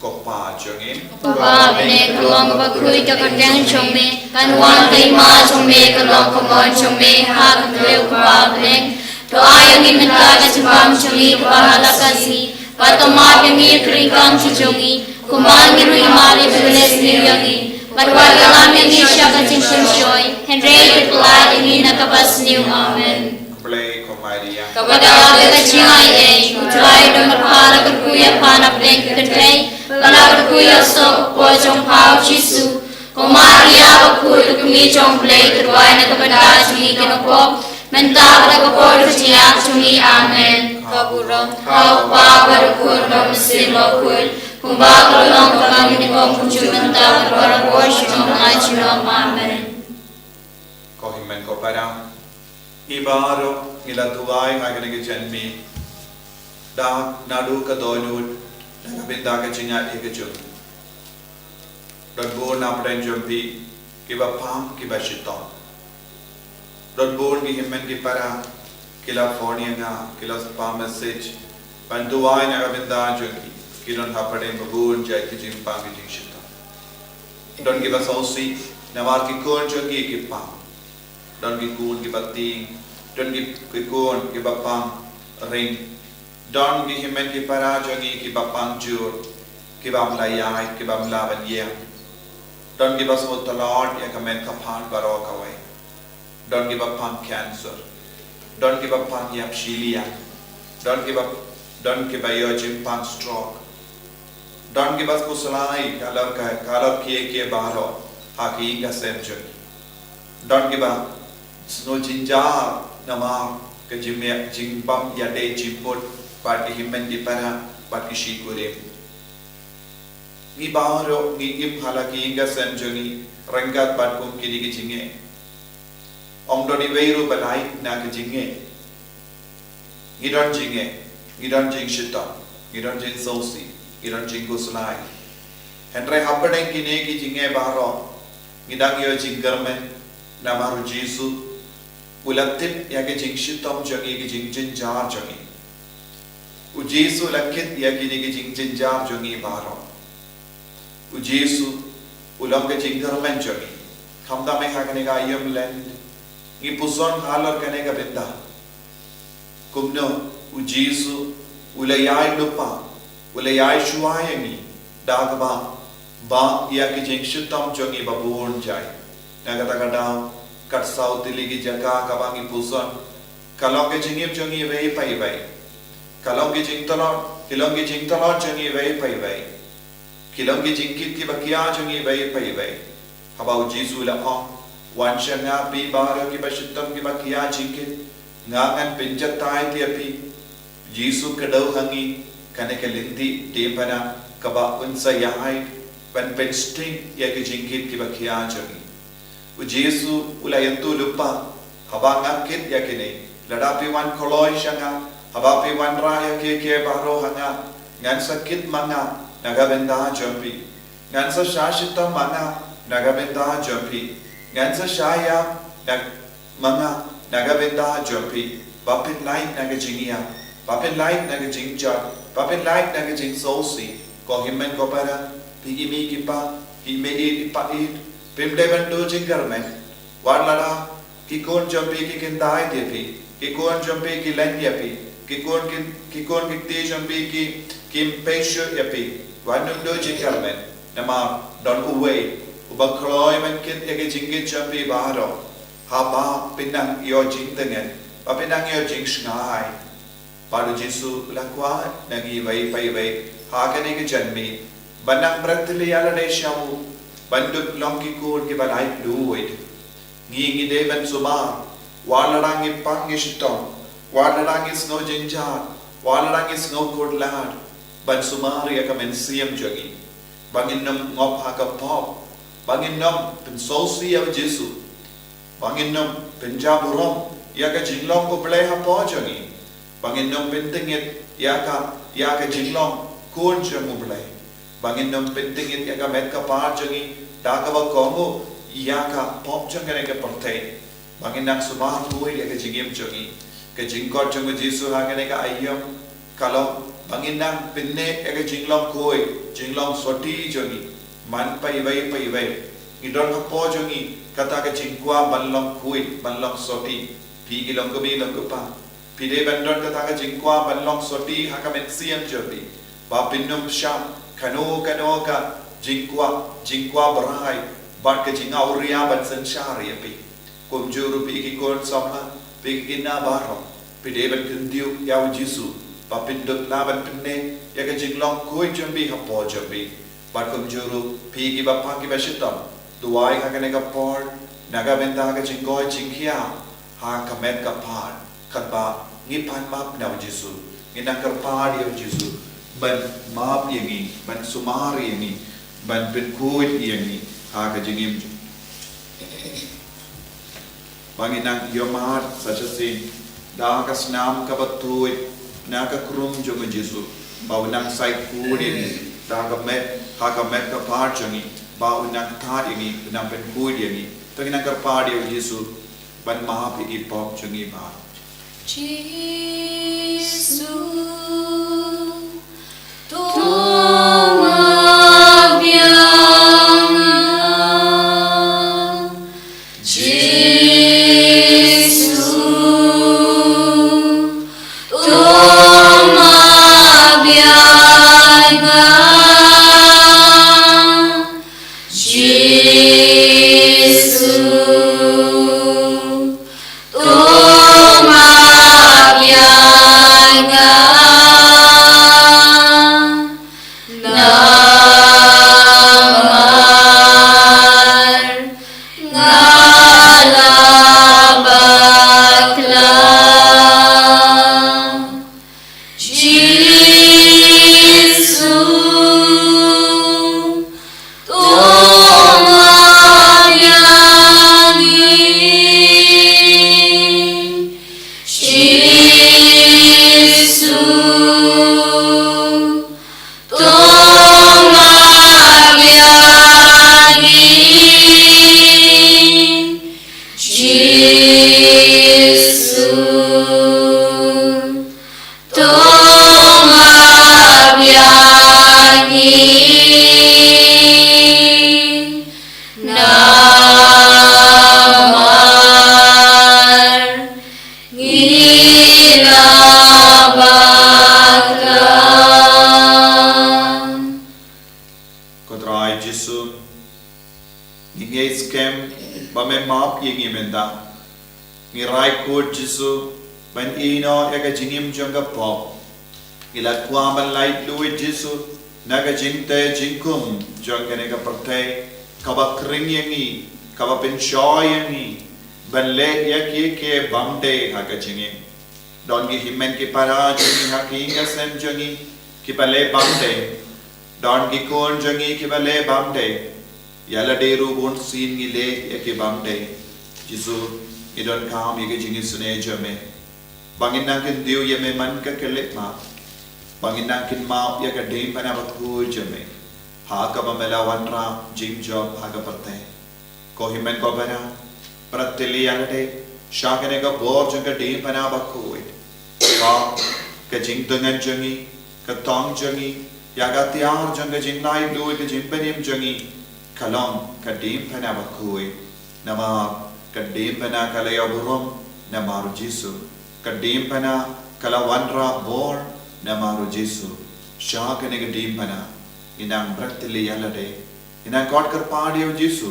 Ko Kpa jong ngi, Kpa ba ha bneng, ka long kaba khuid ka kyrteng jong me, kan wan ka hima jong me, ka long ka mon jong me ha ka khyndew kumba ha bneng. To ai ïa ngi mynta ka jingbam jong ngi kaba ha la ka sngi, bad to map ïa ngi ïa ki riewkam jong ngi, kumba ngi ruh ngi map ïa kiba la sniew ïa ngi, bad wat ïalam ïa ngi sha ka jingpynshoi, hynrei to pyllait ïa ngi na kaba sniew. Amen. Khublei ko Maria, kaba don ka jingaiei, u Trai u don bad pha. La kyrkhu ïa pha na pdeng ki kynthei bad la kyrkhu ïa u soh u kpoh jong pha u Jisu. Ko Maria bakhuid, ka kmie jong u Blei, to duwai na ka bynta jong ngi kiba pop, mynta bad ha ka por ka jingïap jong ngi. Amen. Ka burom ha u Kpa bad u Khun bad u Mynsiem Bakhuid, kumba ka la long, kumba ka dei, kumjuh mynta bad barabor, junom la junom. Amen. Ko hynmen ko para, ngi baroh ngi la duwai ha kane ka janmiet, da naduh ka dohnud na ka bynta ka jingaiei ka jong ngi. Don bun na pdeng jong phi kiba pang kiba shitom. Don bun ki hynmen ki para ki la phone ïa nga, ki la spam message ban duwai na ka bynta jong ki. Ki don hapdeng ba bun jait ki jingpang ki jingshitom. Don kiba sngewsih namar ki khun jong ki ki pang. Don ki khun kiba tieng, don ki, ki khun kiba pang ring. Don ki hynmen ki para jong ngi kiba pang jur, kibym la ïaid, kibym lah ban ïeng. Don kiba sngewtlot ïa ka met ka phad baroh kawei. Don kiba pang cancer. Don kiba pang ïap shiliang. Don kiba, don kiba ïoh jingpang stroke. Don kiba khuslai halor ka, halor kiei kiei baroh ha ka ïing ka sem jong ngi. Don kiba sngew jynjar namar ka jingmih, jingbym ïadei jingmut bad ki hynmen ki para bad ki shikurim. Ngi baroh ngi im ha la ki ïing ka sem jong ngi ryngkat bad kum kine ki jingeh. Ym don iwei ruh ba lait na ki jingeh. Ngi don jingeh, ngi don jingshitom, ngi don jingsngewsih, ngi don jingkhuslai. Hynrei hapdeng kine ki jingeh baroh ngi dang ïoh jingkyrmen namar u Jisu u la tip ïa ki jingshitom jong ngi, ki jingjynjar jong ngi. U Jisu u la kit ïa kine ki jingjynjar jong ngi baroh. U Jisu u long ka jingkyrmen jong ngi. Khamtam eh ha kane ka aïom Lent ngi puson halor kane ka bynta. Kumno u Jisu u la ïai lypa, u la ïai shuwa ïa ngi da kaba bah ïa ki jingshitom jong ngi ba bun jait. Na kata ka daw, kat saw tylli ki jaka kaba ngi puson, ka long ka jingim jong ngi iwei pa iwei. Ka long ka jingtlot, ki long ka jingtlot jong ngi iwei pa iwei. Ki long ki jingkit kiba khia jong ngi iwei pa iwei. Haba u Jisu u la ong, "Wan sha nga phi baroh kiba shitom kiba khia jingkit, nga ngan pynjatai ïa phi." U Jisu u kdew ha ngi kane ka lynti diengphna kaba un sa ïaid ban pynsting ïa ki jingkit kiba khia jong ngi. U Jisu u la ïathuh lypa, "Haba nga kit ïa kine, lada phi wan kloi sha nga, haba phi wanrah ïa kiei kiei baroh ha nga, ngan sa kit ma nga na ka bynta jong phi. Ngan sa shah shitom ma nga na ka bynta jong phi. Ngan sa shah ïap na, ma nga na ka bynta jong phi, ba phin lait na ka jingïap." Ba pynlait na ka jingjot, ba pynlait na ka jingsngewsih, ko hynmen ko para, phi ki mei ki pa, ki mei ïeit ki pa ïeit, phim dei ban duh jingkyrmen. Wat lada ki khun jong phi ki kyntait ïa phi, ki khun jong phi ki len ïa phi, ki khun ki, ki khun ki kti jong phi ki, kim peit shuh ïa phi, wat nym duh jingkyrmen. Namar don uwei uba kloi ban kit ïa ka jingkit jong phi baroh, haba phi nang ïoh jingtngit, ba phi nang ïoh jingshngaiñ. Bad u Jisu u la kwah na ngi iwei pa iwei ha kane ka janmiet ban nang pyrthei ïa lade sha u, ban dup long ki khun kiba laitluid. Ngi, ngi dei ban sumar, wat lada ngi pang ngi shitom, wat lada ngi sngew jynjar, wat lada ngi sngew khuslai, ban sumar ïa ka mynsiem jong ngi, ba ngin nym ngop ha ka pop, ba ngin nym pynsngewsih ïa u Jisu, ba ngin nym pynjah burom ïa ka jinglong U Blei hapoh jong ngi, ba ngin nym pyntngit ïa ka, ïa ka jinglong khun jong U Blei, ba ngin nym pyntngit ïa ka met ka phad jong ngi da kaba kohnguh ïa ka pop jong kane ka pyrthei, ba ngin nang sumar khuid ïa ka jingim jong ngi. Ka jingkhot jong u Jisu ha kane ka aïom ka long ba ngin nang pynneh ïa ka jinglong khuid, jinglong soti jong ngi. Man pa iwei pa iwei ngi don hapoh jong ngi kata ka jingkwah ban long khuid, ban long soti. Phi ki long kmie long kpa, phi dei ban don kata ka jingkwah ban long soti ha ka mynsiem jong phi, ba phin nym shah kano kano ka jingkwah, jingkwah brai bad ka jingawria ban synshar ïa phi. Kumjuh ruh phi ki khun samla, phi ki khynnah baroh, phi dei ban kyntiew ïa u Jisu ba phin dup lah ban pynneh ïa ka jinglong khuid jong phi hapoh jong phi. Bad kumjuh ruh phi kiba pang kiba shitom, duwai ha kane ka por na ka bynta ka jingkoit jingkhiah ha ka met ka phad, katba ngi pan map na u Jisu, ngi nang kyrpad ïa u Jisu ban map ïa ngi, ban sumar ïa ngi, ban pynkhuid ïa ngi ha ka jingim. Ba ngin nang ïohmad sa shisien da ka snam kaba tuid na ka krung jong u Jisu, ba u nang sait khuid ïa ngi da ka met, ha ka met ka phad jong ngi, ba u nang thad ïa ngi, u nang pynkhuid ïa ngi. To ngin nang kyrpad ïa u Jisu ban map ïa ki pop jong ngi baroh. Jisu, to map ïa nga. Jisu, to map ïa nga. Jisu, to map ïa nga. Namar nga la bakla. Jisu, to map ïa ngi. Jisu, to map ïa ngi. Jisu, to map ïa ngi. Namar ngi la bakla. Ko Trai Jisu, ngi ngeit skhem ba me map ïa ngi mynta. Ngi rai khuid Jisu ban ïehnoh ïa ka jingim jong ka pop. Ngi la kwah ban laitluid Jisu na ka jingtei jingkhum jong kane ka pyrthei kaba khring ïa ngi, kaba pynshoi ïa ngi ban leh ïa kiei kiei bym dei ha ka jingim. Don ki hynmen ki para jong ngi ha ki ïing ki sem jong ngi kiba leh bym dei. Don ki khun jong ngi kiba leh bym dei. Ïa lade ruh bunsien ngi leh ïa ki bym dei. Jisu, ngi donkam ïa ka jingisynei jong me. Ba ngin nang kyntiew ïa me man ka khyllipmat. Ba ngin nang kynmaw ïa ka diengphna bakhuid jong me ha kaba me la wanrah jingjop ha ka pyrthei. Ko hynmen ko para, para, tylli ïa lade sha kane ka bor jong ka diengphna bakhuid. Ba ka jingdongan jong ngi, ka tong jong ngi, ïa ka tiar jong ka jinglaitluid, ka jingpynim jong ngi, ka long ka diengphna bakhuid. Namar ka diengphna ka la ïa burom namar u Jisu. Ka diengphna ka la wanrah bor namar u Jisu. Sha kane ka diengphna ngi nang bret ïa lade. Ngi nang khot kyrpad ïa u Jisu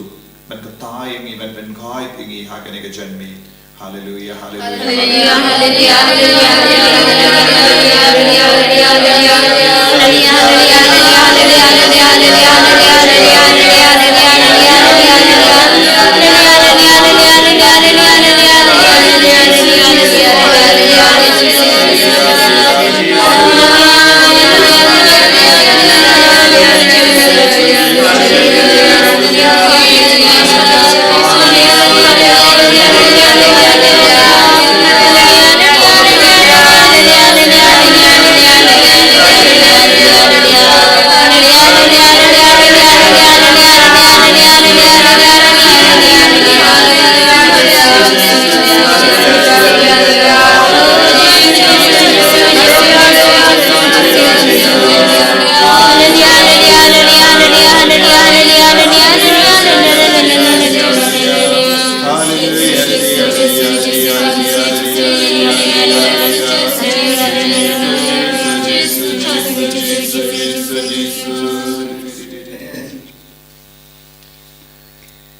ban kyrteng ïa ngi, ban pynkhuid ïa ngi ha kane ka janmiet. Haleluia, haleluia.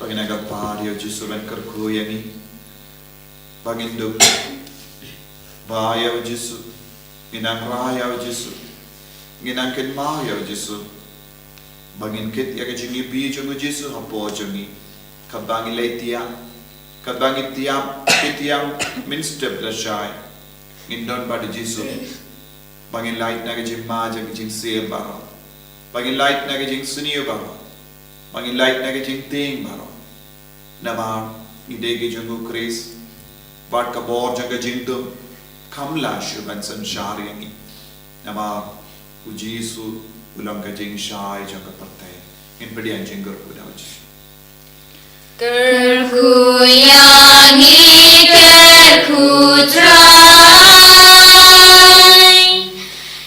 To ngin ïa kyrpad ïa u Jisu ban kyrkhu ïa ngi ba ngin dup. Ba ïa u Jisu, ngin nang rai ïa u Jisu, ngin nang kynmaw ïa u Jisu, ba ngin kit ïa ka jingïabi jong u Jisu hapoh jong ngi. Katba ngi leit thiah, katba ngi thiah, ngi thiah mynstep lashai, ngin don bad u Jisu. Ba ngin lait na ka jingma jong ka jingsem baroh. Ba ngin lait na ka jingsniew baroh. Ba ngin lait na ka jingtieng baroh. Namar ngi dei ki jong u Khrist, bad ka bor jong ka jingdum kam lah shuh ban synshar ïa ngi. Namar u Jisu u long ka jingshai jong ka pyrthei. Ngin pdiang jingkyrkhu da u Jisu. Kyrkhu ïa ngi, kyrkhu Trai.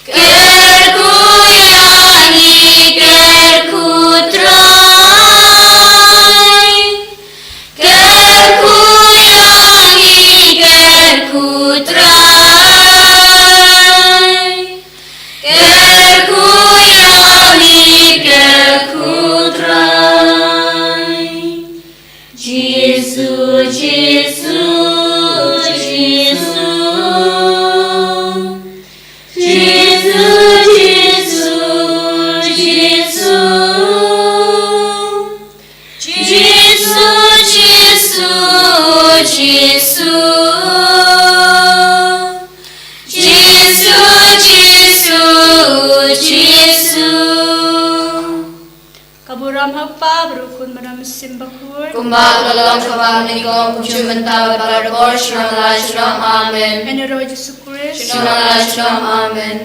Kyrkhu ïa ngi, kyrkhu Trai. Kyrkhu ïa ngi, kyrkhu Trai. Kyrkhu ïa ngi, kyrkhu Trai. Jisu, Jisu, Jisu. Jisu, Jisu, Jisu. Jisu, Jisu, Jisu. Jisu, Jisu, Jisu. Ka burom ha u Kpa bad u Khun bad u Mynsiem Bakhuid. Kumba ka la long kaba nyngkong, kumjuh mynta bad barabor, sha la sha la. Amen. Ïa u Jisu Khrist. Sha la sha la. Amen.